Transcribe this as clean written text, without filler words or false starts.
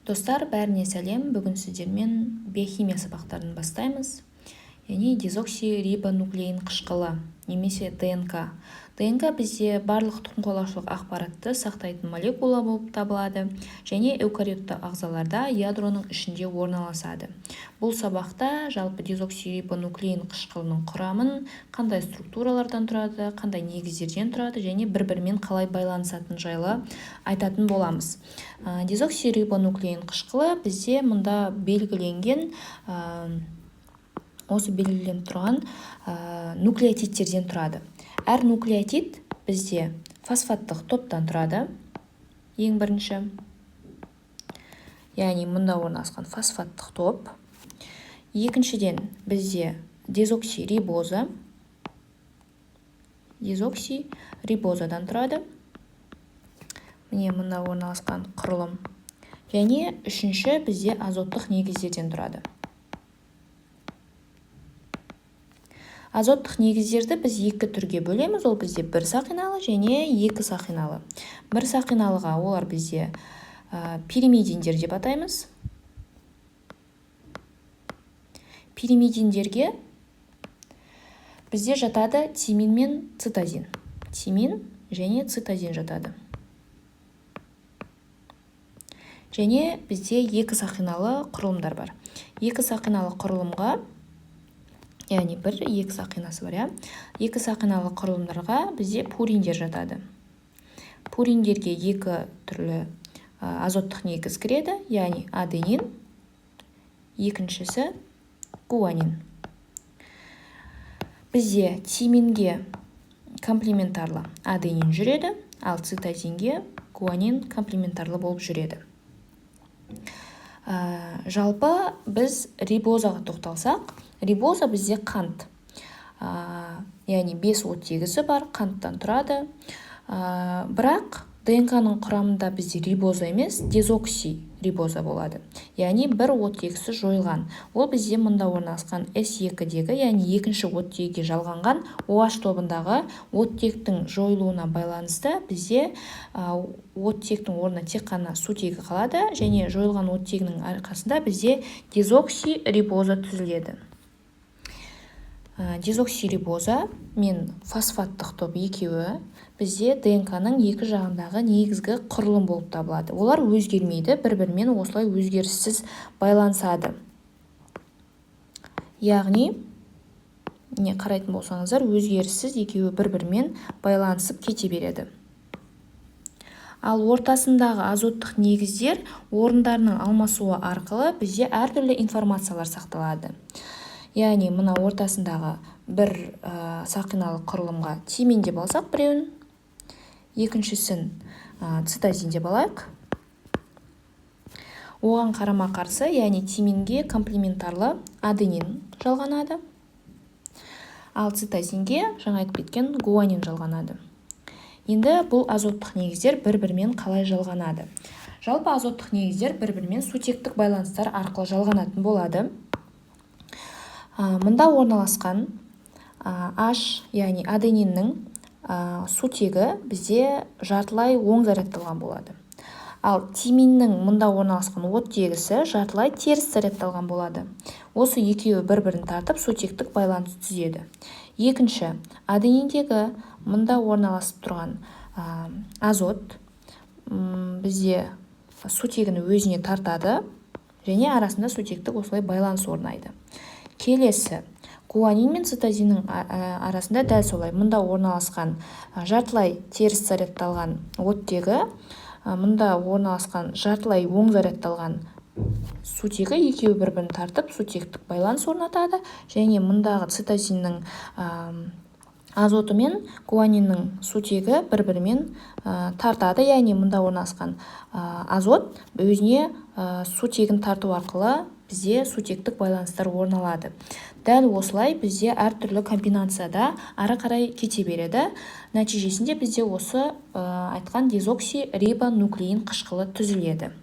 Достар, бәріне сәлем! Бүгін сіздермен биохимия сабақтарын бастаймыз, яғни дезоксирибонуклеин қышқылы немесе ДНК. ДНК бізде барлық тұқым қуалаушылық ақпаратты сақтайтын молекула болып табылады және эукариотты ағзаларда ядроның ішінде орналасады. Бұл сабақта жалпы дезоксирибонуклеин қышқылының құрамын, қандай структуралардан тұрады, қандай негіздерден тұрады және бір-бірімен қалай байланысатыны жайлы айтатын боламыз. Дезоксирибонуклеин қышқылы бізде мұнда белгіленген, осы белгіленіп тұрған нуклеотидтерден тұрады. Әр нуклеотид бізде фосфаттық топтан тұрады. Ең бірінші, яғни мұнда орналасқан фосфаттық топ. Екіншіден, бізде дезоксирибоза, дезоксирибозадан тұрады. Міне, мұнда орналасқан құрылым. Және үшінші, бізде азоттық негіздерден тұрады. Азоттық негіздерді біз екі түрге бөлеміз. Ол бізде бір сақиналы және екі сақиналы. Бір сақиналыға олар бізде пиримидиндер деп атаймыз. Пиримидиндерге бізде жатады тимин мен цитозин. Тимин және цитозин жатады. Және бізде екі сақиналы құрылымдар бар. Екі сақиналы құрылымға, яғни бір екі сақинасы бар, иә. Екі сақиналы құрылымдарға бізде пуриндер жатады. Пуриндерге екі түрлі азоттық негіз кіреді, яғни аденин, екіншісі гуанин. Бізде тиминге комплементарлы аденин жүреді, ал цитозинге гуанин комплементарлы болып жүреді. Жалпы біз рибозаға тоқталсақ, рибоза бізде қант, яғни 5 оттегісі бар, қанттан тұрады. Бірақ ДНК-ның құрамында бізде рибоза емес, дезоксирибоза болады. Яғни бір оттегісі жойылған. Ол бізде мұнда орналасқан С2-дегі, яғни екінші оттегіге жалғанған OH тобындағы оттектің жойылуына байланысты бізде оттектің орнына тек қана сутегі қалады және жойылған оттегінің арқасында бізде дезоксирибоза түзіледі. Дезоксирибоза мен фосфаттық топ екеуі бізде ДНК-ның екі жағындағы негізгі құрылым болып табылады. Олар өзгермейді, бір-бірімен осылай өзгеріссіз байланысады. Яғни, не қарайтын болсаңыздар, өзгеріссіз екеуі бір-бірімен байланысып кете береді. Ал ортасындағы азоттық негіздер орындарының алмасуы арқылы бізде әртүрлі информациялар сақталады. Яғни мына ортасындағы бір сақиналы құрылымға тимин деп алсақ біреуін, екіншісін цитозин деп алайық. Оған қарама-қарсы, яғни тиминге комплементарлы аденин жалғанады, ал цитозинге жаңа айтып кеткен гуанин жалғанады. Енді бұл азоттық негіздер бір-бірімен қалай жалғанады? Жалпы азоттық негіздер бір-бірімен сутектік байланыстар арқылы жалғанатын болады. Мұнда орналасқан H, яғни адениннің сутегі бізде жартылай оң зарядталған болады. Ал тиминнің мұнда орналасқан оттегісі жартылай теріс зарядталған болады. Осы екеуі бір-бірін тартып, сутектік байланыс түзеді. Екінші, адениндегі мұнда орналасып тұрған азот бізде сутегіні өзіне тартады және арасында сутектік осылай байланыс орнайды. Келесі, гуанин мен цитозиннің арасында дәл солай. Мұнда орналасқан жартылай теріс зарядталған оттегі, мұнда орналасқан жартылай оң зарядталған сутегі екеуі бір-бірін тартып, сутектік байланыс орнатады. Және мұндағы цитозиннің азоты мен гуаниннің сутегі бір-бірімен тартады. Яғни мұнда орналасқан азот өзіне сутегін тарту арқылы бізде сутектік байланыстар орналады. Дәл осылай бізде әртүрлі комбинацияда ары қарай кете береді. Нәтижесінде бізде осы айтқан дезоксирибонуклеин қышқылы түзіледі.